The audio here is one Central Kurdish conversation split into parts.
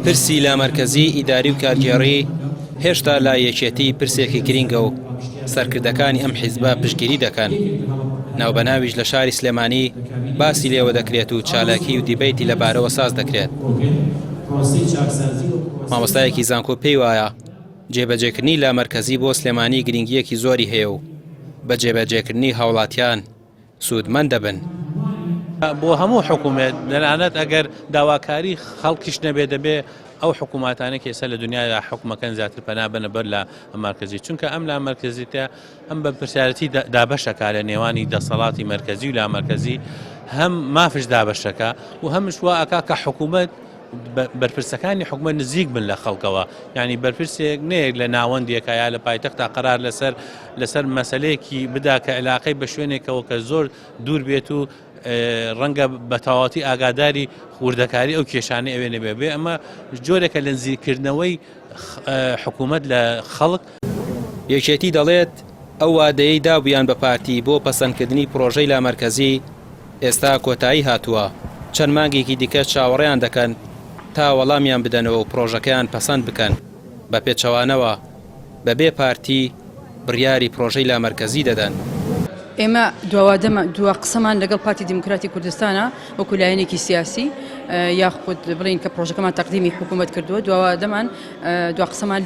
پرسی لامەرکەزی ئیداری و کارگێڕی هێشتا لای یەکێتی پرسێکی گرینگە و سەرکردەکانی ئەم حیزبە پشتگیری دەکەن. ناوبەناویش لە شاری سلێمانی باسی لێوە دەکرێت و چالاکی و دیبەیتی لەبارەوە ساز دەکرێت. مامۆستایەکی زانکۆ پێی وایە جێبەجێکردنی لامەرکەزی بۆ سلێمانی گرینگییەکی زۆری هەیە و بە جێبەجێکردنی هاوڵاتیان سوودمەند دەبن. بۆ هەموو حکومێت تەنانەت ئەگەر داواکاری خەڵکیش نەبێ دەبێ ئەو حکوومەتانە کە ئێستا لە دنیادا حکومەکەن زیاتر پەنا بەنە بەر لا مەرکەزی چونکە ئەم لا مەرکەزیتە هەم بەرپرسیارەتی دابەشەکە لە نێوانی دەسەڵاتی مەرکەزی و لامەرکەزی هەم مافش دابەشەکە و هەمش وا ئەکا کە حکوومەت بەرپرسەکانی حکومەت نزیک بن لە خەڵکەوە یعنی بەرپرسێک نەیەک لە ناوەندێکە یا لە پایتەختا قەرار لەسەر لەسەر مەسلەیەکی بدا کە علاقەی بە شوێنێکەوە کە زۆر دوور بێت و ڕەنگە بە تەواوەتی ئاگاداری وردەکاری ئەو کێشانەی ئەوێ نەبێ بێ ئەمە جۆرێکە لە نزیکردنەوەی حکوومەت لە خەڵک. یەکێتی دەڵێت، ئەو وادەیەی دابوویان بە پارتی بۆ پەسەندکردنی پڕۆژەی لامەرکەزی ئێستا کۆتایی هاتووە، چەند مانگێکی دیکە چاوەڕێیان دەکەن تا وەڵامیان بدەنەوە و پڕۆژەکەیان پەسەند بکەن، بە پێچەوانەوە بەبێ پارتی بڕیاری پڕۆژەی لامەرکەزی دەدەن. ئێمە دواوادەمان دوا قسەمان لەگەڵ پارتی دیموکراتی کوردستانە وەکو لایەنێکی سیاسی یاخود بڵین کە پرۆژەکەمان تەقدیمی حکوومەت کردووە دواوادەمان دوا قسەمان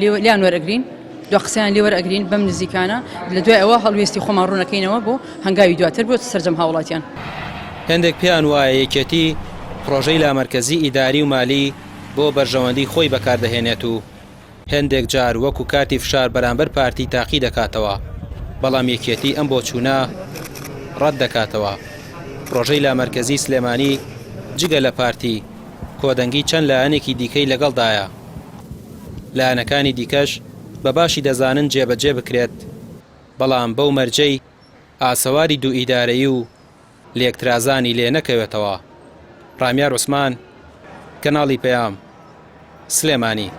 لێوەریان وەرەگرین دوا قسەیان لێوەرئەگرین بەم نزیکانە لە دوای ئەوە هەڵوێستی خۆمان ڕوونەکەینەوە بۆ هەنگاوی دواتر بۆ سەرجەم هاوڵاتیان. هێندێک پێیان وایە یەکێتی پڕۆژەی لامەرکەزی ئیداری و مالی بۆ بەرژەوەندی خۆی بەکاردەهێنێت و هێندێک جار وەکو کارتی فشار بەرامبەر پارتی تاقی دەکاتەوە، بەڵام یەکێتی ئەم بۆچوونە ڕەت دەکاتەوە. پڕۆژەی لامەرکەزی سلێمانی جگە لە پارتی، کۆدەنگی چەند لایەنێکی دیکەی لەگەڵدایە. لایەنەکانی دیکەش بە باشی دەزانن جێبەجێ بکرێت، بەڵام بەو مەرجەی ئاسەواری دوو ئیدارەیی و لێکترازانی لێ نەکەوێتەوە. ڕامیار عوسمان، کەناڵی پەیام، سلێمانی.